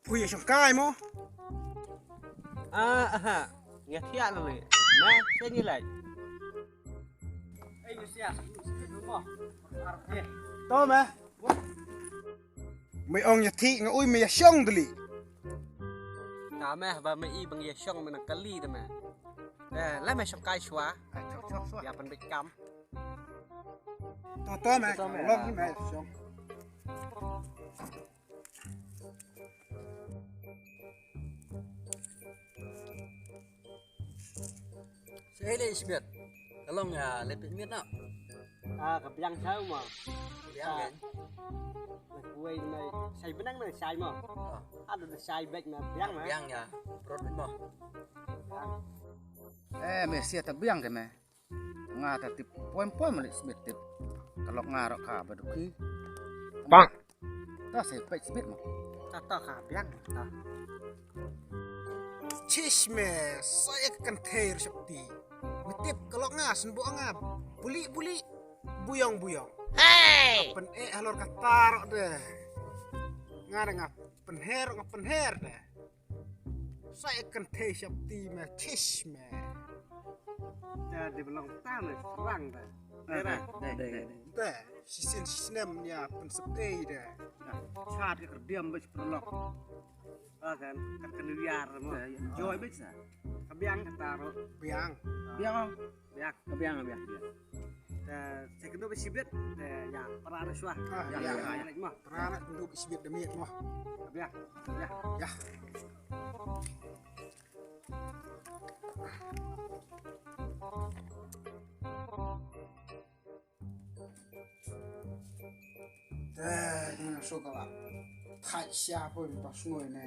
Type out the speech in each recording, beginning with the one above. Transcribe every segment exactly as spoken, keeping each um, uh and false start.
Phi ïa shong kai mo? Ah, aha. Nga thiah na le. Ma, shen ngi lai. Ei, ngi siah. To me. Me ong ïa thi nga ui me ïa shong deli. Ta me ba me i bang ïa shong me na kali da me. Eh, la me shong kai shwa. Ai, shong, shong, shwa. Ïa pan bit kam. To, to me. To me. Long ni me shong. Sa ei leh shibit. Ka long ïa leh peit miet na. Ah, ka biang shaw mo. Biang kan. Kuwei na shai benang na shai mo. Ah. Ada na shai bek na biang na. Biang ïa. Perut mo. Biang. Eh, me sia ta biang ke me. Nga ta tip poin poin malik sibit tip. Ka lok nga rok ka ba dukhi. Bang. Ta sa peit sibit mo. Ta ta ka biang ta. Chish me, sa ïa ka kynthei Shakti. Me tip ka lok nga shen bu nga. Buli buli. Buyong buyong. Hey! Pyn eh halor ka ta rok de. Nga de nga pynher nga pynher de. Sa ïa ka kynthei Shakti me, chish me. Ta de belong ta me serang ta. Dei, dei, dei. Ta, shisien shisnem nia pynsep ei de. Chat ka kerdiam bech perlok. Ah kan, kat ka New Year mo. Enjoy bech sa. Ka biang ka ta rok. Biang. Biang. Biang. Ka biang, ka biang. Te, te kynduh bad shibit, te, ïa, para na shwa. Ah, ïa, ïa, ïa, ïa, mo. Para na kynduh bad shibit da miet mo. Biang. Ïa. Ïa. Te, nga shu ka la thait sha pun pa sngui ne.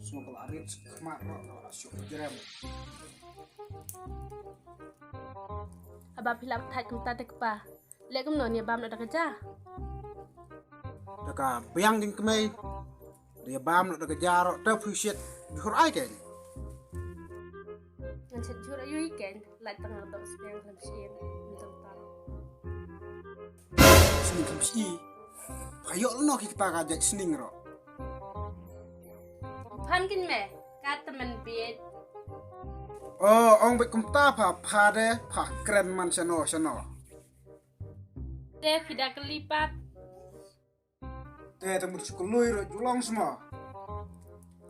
Sngui ka la rit khmat ro ka la shu jrem. Haba phi la thait kumta te kpa. Leh kumno ne bam na da ka ja. Da ka biang jingkmai. Ria bam na da ka ja ro te phi shet jhur ai ken. Ngan shet jhur ai ken. Lait tang dok sniang lam sien. Ngan tang. Sning kam si. Pha ïoh no ki kata ka jait sning ro. Phan kin me. Ka temen biet. Oh, ong bit kumta pha pha de pha kren man sano sano. Te phi da kali pat. Te te mut shu kloi ro julong sma.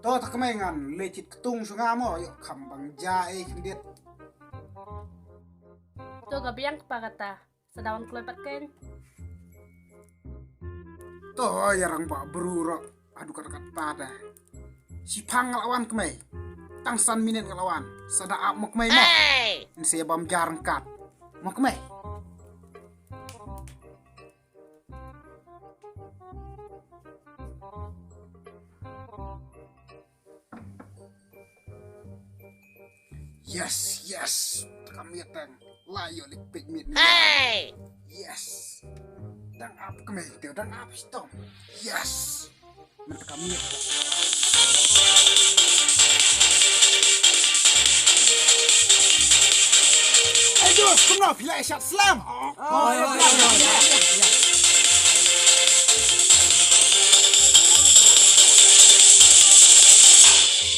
To ta kmai ngan leit kit ktung shu nga mo ïoh kham bang ja ei khyndiat. To ka biang kpa kata. Sa da wan kloi pat ken. To ïa rang ba bru ro. Adu kata kata ta. Shiphang nga la wan kmai. Tang san minit nga la wan. Sa da ap mo kmai mo. Hey! Nse bam ja ryngkat. Mo kmai. Yes, yes. Kam ïa tang. La ïoh leh peit miet ni. Hey! Yes. Dang ap kmai, te dang ap stom. Yes. Mynta ka miet. Ayo, kumno phi la shat slam? Oh, ya, ya, ya, ya, ya.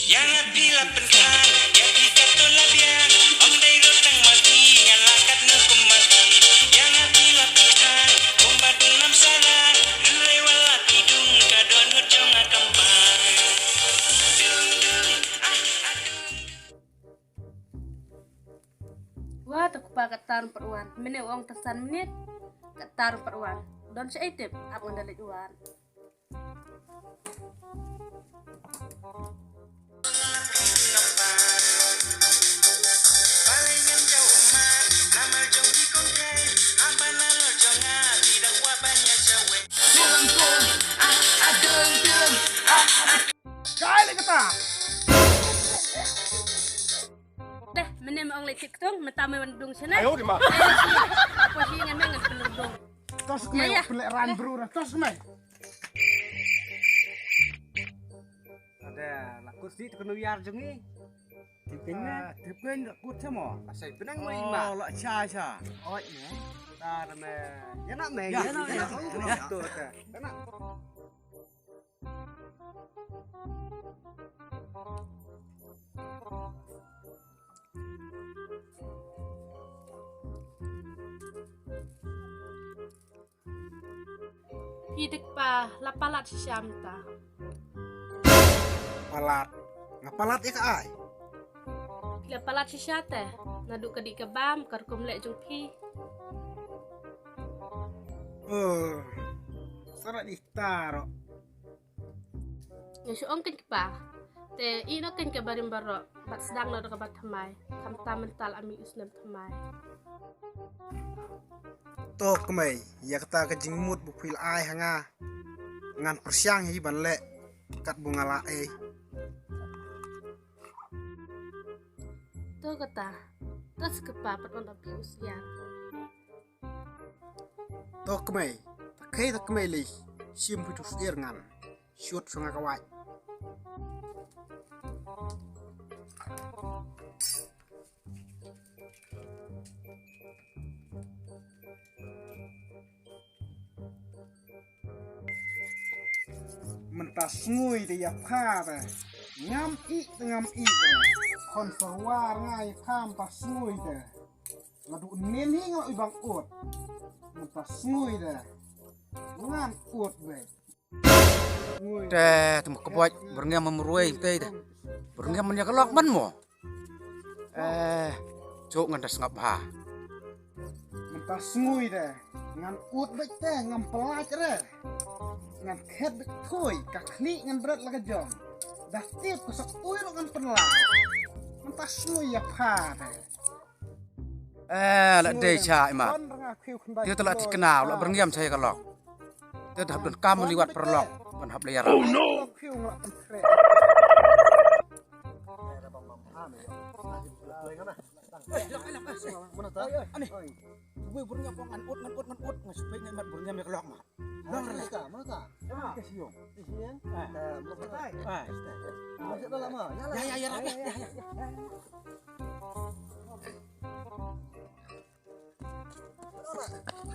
Ïa nga phi la pynkhang, ïa phi katto la biang. Ym dei ruh tang ma phi, ngan la kat ne kum ma phi. Ïa nga phi la pynkhang, kumba dang nam sarang. Hynrei wat la phi dung, ka dohnud jong nga kam pang. Dung, dung, ah, ah, dung. Wa, to kpa ka tar pat wan. Mynne u ong tang san minit. Ka tar pat wan. Don shaei tip, ap ngan da leit wan. Kai le kata. Deh, mynne me ong leit kit ktung, mynta me wan dung shane. Ayo, di ma. Ayo, shi. Apa shi ngan me ngan pynlong dung. Tos kmai, ya, ya. Pynleh ran bru ra, tos kmai. Ada la kursi tu kenu yar jong ngi. Tip keiñ me. Ah, tip keiñ da kut sa mo. Asai penang mo ima. Oh, la cha cha. Oi me. Tar me. Ya na me. Ya na me. Ya na me. Tu te. Ya na. Phi dei kpa la palat shisha mynta. Palat? Nga palat ïa ka ai? Phi la palat shisha te. Naduh ka dih ka bam ka rukom leh jong phi. Oh, sa la dih taro. Nga shu ong keiñ kpa. Te ïehnoh keiñ ka barim baroh bad sdang noh da kaba thymmai. Khamtam mynta la mih u snem thymmai. To kmei, ïa kata ka jingmut ba phi la ai ha nga, ngan pyrshang hi ban leh katba nga lah ei. To kata, to sa kpa pat wan da phi u syiar. To kmei, ta khei ta kmei lei, shim phi tu syiar ngan. Shoot sha nga ka wai. Mynta sngew te ïa pha te. Ngam ïeh te ngam ïeh te. Khon sa war nga ïa pha mynta sngew te. Naduh nen hi nga la u bang ut. Mynta sngew te. Ngan ut beit. Te, te mo ka boi, byrngem mo rwai te te. Byrngem mo ïa ka lok man mo. Eh, chuk ngan da sngap bha. Mynta sngew te. Ngan ut beit te, ngam pynlait re. Ngan khet beit thui, ka khlieh ngan bret la ka jong. Da tip ka sok ui ruh ngan pynlait. Mynta sngew ïa pha te. Eh, la dei cha ima. Te te la thikna, la byrngem cha ïa ka lok. Te te hap don kam liwat paralok ban hap leh ïarap. Oh no. Ani. Wei byrngem ko ngan ut ngan ut ngan ut ngan shu peit ngan mat byrngem ïa ka lok ma. Long re. Ka, mana ka? Ka siung. Ka siung. Ah. Ka, mana ka? Ah. Ya, ya, ya, ya, ya, ya.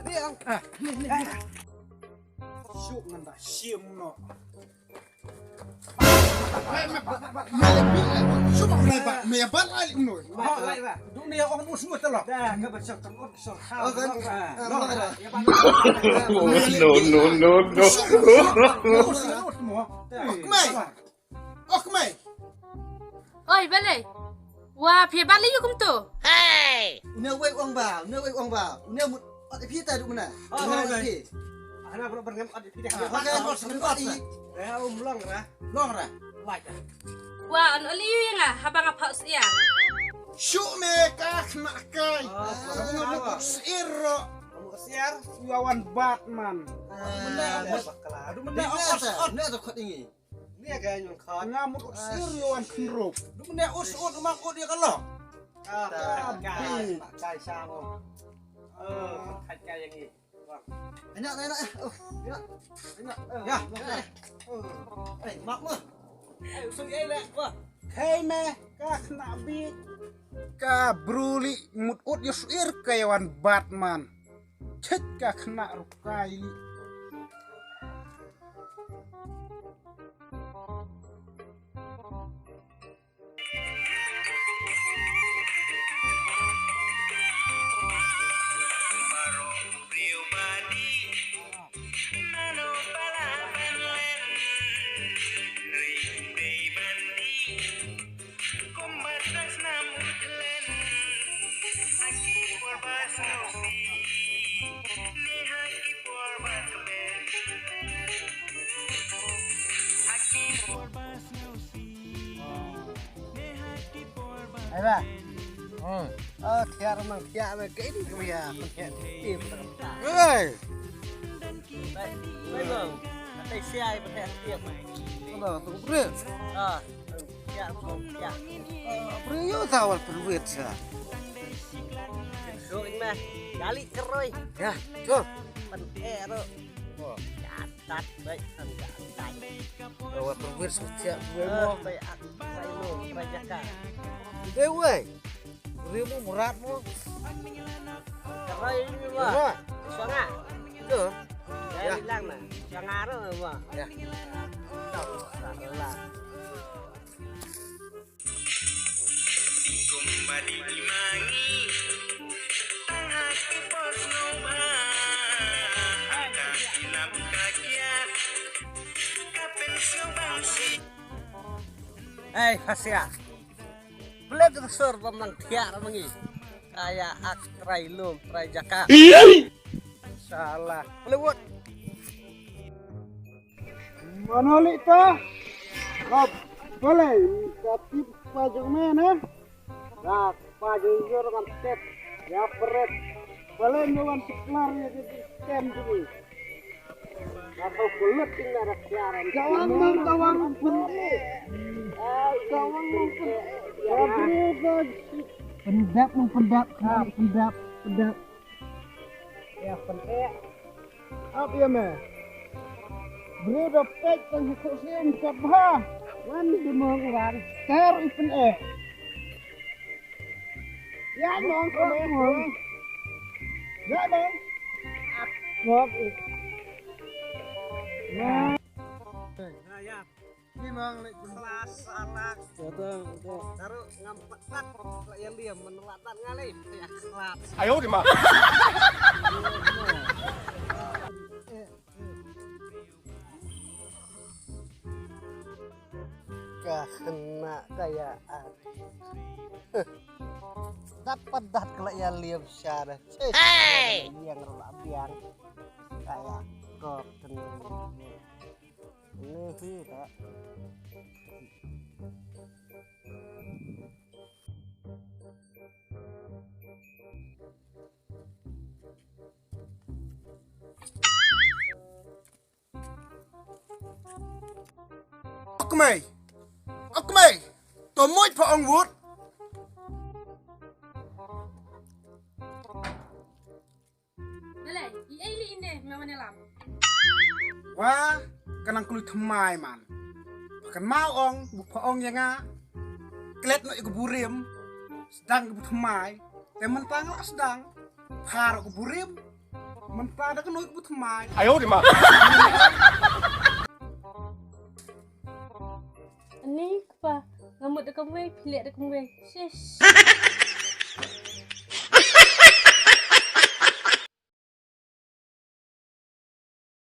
Ni ang. Ah, ni, ni, ni. Shu ngan da shim no. No, no, no, no. Oi, balei? Wa phi balei ïa kumto? Hey! Une wei ong ba, une wei ong ba. Une mut ot ïa phi ta duk mena. Hana bro byrngem ot ïa phi. Long ra. Long ra. Wa an oli ïa nga haba nga pha syiar. Shu me ka khna kai. Nga mut syiar ro. Syiar. Ïa wan Batman. Adu mena ot. Adu mena ot. Ne to khot ingi. Nga mut syiar ïa wan khnrup. Du mene us ut ma ut ïa ka lok. Kai kai sha mo. Kai kai yang ni. Ina ina. Ya. Eh mak mo. Eh usung ye le. Kai me ka khna bi. Ka bruli mut ut ïa syiar ka ïa wan Batman. Chit ka khna rukai li. Ai ba. Hmm. Oh, thiar mang thiar mang ke ni ku ya. Hey. Bai bai mang. Atai siai pakai tiap. Ano tu bre? Ah. Ya, ya. Bre yo tawal perwit sa. Doi mah. Gali keroi. Ya, tu. Pen ero. Oh. Ya. Bai, kan ka. Wa perwir sutiak gue mo. Bai, ak, bai lo, bai jaka. Gue wei. Gue mo murat mo. Bai ini wa. Wa. Sanga. Itu. Ya, ya. Hilang lah. Sanga ro wa. Ya. Tau, salah. Hei, Hasia. Pelet tu sur bam nang thiar mangi. Kaya ak trai lum, trai jaka. Salah. Pelet wot. Mano li ta? Kap, balai, tapi pajung mana? Nah, pajung jor kan tet, ya peret. Balai no kan seklar ya di tem dulu. Atau kulit tinggal ada siaran. Gawang mang, gawang mang pen. Gawang mang pen. Ya, bro, bro. Pendap mang pendap, pendap, pendap. Ya, pen. Ap ïa me. Briew da peit tang ha khuh sien ka bha. Wan di mong wan. Ter i pyn-eh. Ïa mong ka me mong. Ïa mong. Ap mong. Ïa. Ïa. Ki nang leh kelas anak. Kata, kata. Taruh ngam pat tat. Kok yang dia menolak tat ngalih. Ya kelas. Ayo di ma. Ka kena kaya ari. Dapat dah kelak ya liam syarah. Hey! Yang rula biang. Kaya kok tenang. Ni hi ka. Akmei. Akmei. To moj pha ong wut. Balei, i ei li ine me wan ïalam. Wa, ka nang kloi thymmai man. Pha kynmaw ong, bu pha ong ïa nga. Klet noh ïa ka burim, sdang ka bu thymmai. Te mynta nga la sdang. Phar ka burim, mynta da ka noh ïa ka bu thymmai. Ayo di ma. Ani kpa, nga mut da kumwei, phi leh da kumwei. Shish.